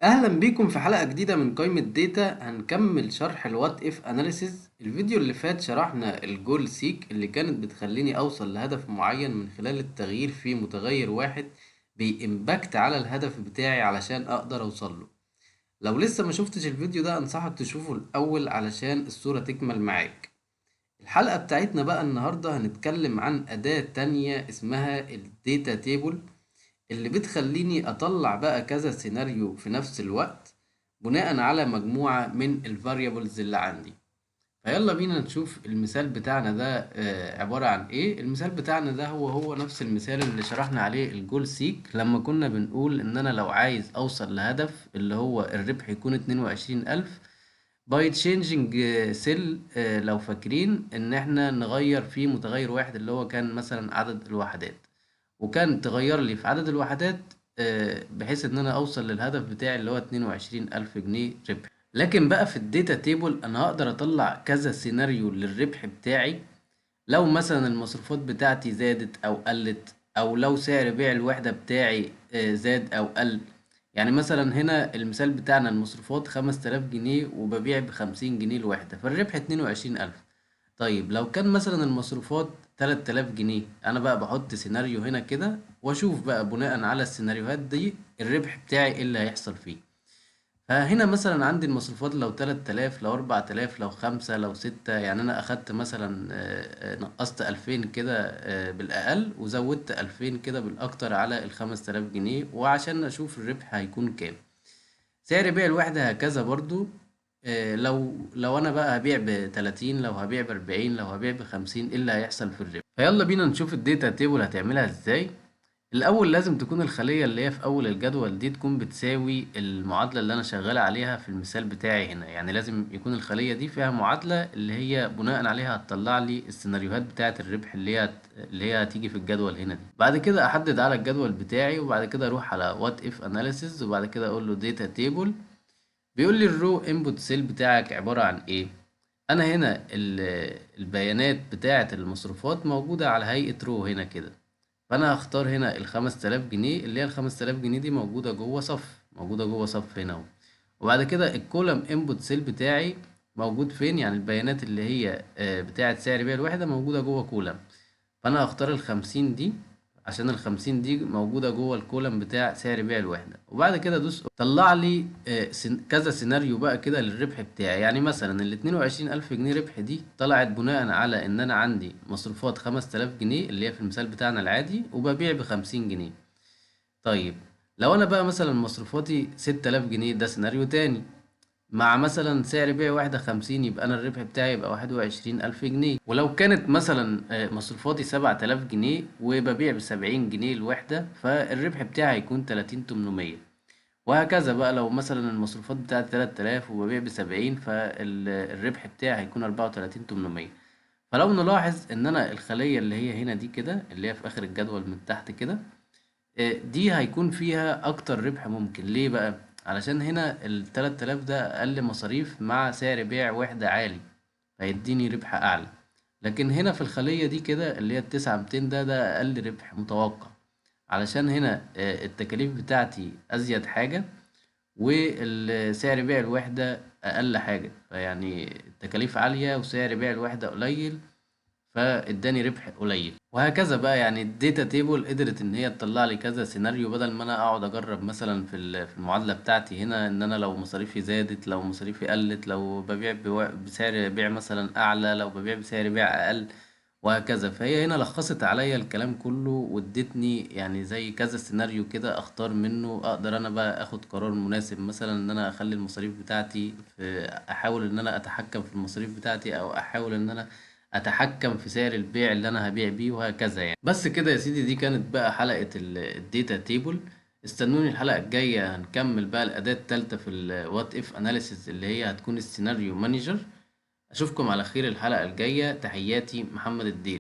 اهلا بيكم في حلقة جديدة من قائمة data. هنكمل شرح ال what if analysis. الفيديو اللي فات شرحنا ال goal seek اللي كانت بتخليني اوصل لهدف معين من خلال التغيير في متغير واحد بي impact على الهدف بتاعي علشان اقدر اوصل له. لو لسه ما شفتش الفيديو ده انصحك تشوفه الاول علشان الصورة تكمل معاك. الحلقة بتاعتنا بقى النهاردة هنتكلم عن اداة تانية اسمها ال data table، اللي بتخليني اطلع بقى كذا سيناريو في نفس الوقت بناء على مجموعة من ال variables اللي عندي. فيلا بينا نشوف المثال بتاعنا ده عبارة عن ايه. المثال بتاعنا ده هو نفس المثال اللي شرحنا عليه ال goal seek، لما كنا بنقول ان انا لو عايز اوصل لهدف اللي هو الربح يكون 22,000 by changing cell، لو فاكرين ان احنا نغير فيه متغير واحد اللي هو كان مثلا عدد الوحدات، وكان تغير لي في عدد الوحدات بحيث ان انا اوصل للهدف بتاعي اللي هو 22,000 جنيه ربح. لكن بقى في ال data table انا هقدر اطلع كذا سيناريو للربح بتاعي، لو مثلا المصروفات بتاعتي زادت او قلت، او لو سعر بيع الوحدة بتاعي زاد او قل. يعني مثلا هنا المثال بتاعنا المصروفات 5000 جنيه وببيع ب50 جنيه الوحدة، فالربح 22,000. طيب لو كان مثلا المصروفات 3000 جنيه، انا بقى بحط سيناريو هنا كده واشوف بقى بناء على السيناريوهات دي الربح بتاعي ايه اللي هيحصل فيه. فهنا مثلا عندي المصروفات لو 3000، لو 4000، لو 5، لو 6، يعني انا اخدت مثلا، نقصت 2000 كده، بالاقل وزودت 2000 كده بالاكتر على ال 5000 جنيه، وعشان اشوف الربح هيكون كام. سعر بيع الوحدة هكذا برضو، لو انا بقى هبيع ب30، لو هبيع ب40، لو هبيع ب50، ايه اللي هيحصل في الربح. فيلا بينا نشوف ال data table هتعملها ازاي. الاول لازم تكون الخلية اللي هي في اول الجدول دي تكون بتساوي المعادلة اللي انا شغال عليها في المثال بتاعي هنا، يعني لازم يكون الخلية دي فيها معادلة اللي هي بناء عليها هتطلع لي السيناريوهات بتاعة الربح اللي هي هتيجي في الجدول هنا دي. بعد كده احدد على الجدول بتاعي، وبعد كده اروح على what if analysis، وبعد كده اقول له data table. بيقول لي ال row input cell بتاعك عبارة عن ايه. انا هنا البيانات بتاعة المصروفات موجودة على هيئة row هنا كده، فانا هختار هنا ال 5000 جنيه اللي هي ال 5000 جنيه دي موجودة جوه صف، موجودة جوه صف هنا اهو. وبعد كده ال column input cell بتاعي موجود فين، يعني البيانات اللي هي، بتاعة سعر بيع الوحدة موجودة جوه column، فانا هختار ال 50 دي عشان ال 50 دي موجودة جوه ال column بتاع سعر بيع الوحدة. وبعد كده دوس طلع لي، كذا سيناريو بقى كده للربح بتاعي. يعني مثلا ال 22,000 جنيه ربح دي طلعت بناء على ان انا عندي مصروفات 5000 جنيه اللي هي في المثال بتاعنا العادي، وببيع ب50 جنيه. طيب لو انا بقى مثلا مصروفاتي 6000 جنيه، ده سيناريو تاني مع مثلا سعر بيع واحدة 50، يبقى أنا الربح بتاعي يبقى 21,000 جنيه. ولو كانت مثلا، مصروفاتي 7000 جنيه وببيع ب70 جنيه الوحدة، فالربح بتاعي هيكون 30,800. وهكذا بقى لو مثلا المصروفات بتاعتي 3000 وببيع ب70، فالربح بتاعي هيكون 34,800. فلو نلاحظ إن أنا الخلية اللي هي هنا دي كده، اللي هي في آخر الجدول من تحت كده، دي هيكون فيها أكتر ربح ممكن. ليه بقى؟ علشان هنا ال 3000 ده أقل مصاريف مع سعر بيع وحدة عالي، فيديني ربح أعلى. لكن هنا في الخلية دي كده اللي هي التسعة ميتين ده أقل ربح متوقع، علشان هنا، التكاليف بتاعتي أزيد حاجة والسعر بيع الوحدة أقل حاجة، فيعني التكاليف عالية وسعر بيع الوحدة قليل، فاداني ربح قليل. وهكذا بقى. يعني ال data table قدرت ان هي تطلع لي كذا سيناريو، بدل ما انا اقعد اجرب مثلا في المعادله بتاعتي هنا ان انا لو مصاريفي زادت، لو مصاريفي قلت، لو ببيع بسعر بيع مثلا اعلى، لو ببيع بسعر بيع اقل، وهكذا. فهي هنا لخصت عليا الكلام كله وادتني زي كذا سيناريو كده اختار منه، اقدر انا بقى اخد قرار مناسب، مثلا ان انا اخلي المصاريف بتاعتي في، احاول ان انا اتحكم في المصاريف بتاعتي، او احاول ان انا اتحكم في سعر البيع اللي انا هبيع بيه، وهكذا. بس كده يا سيدي، دي كانت بقى حلقة ال data table. استنوني الحلقة الجاية هنكمل بقى الأداة التالتة في ال what if analysis اللي هي هتكون ال scenario manager. أشوفكم على خير الحلقة الجاية. تحياتي، محمد الدير.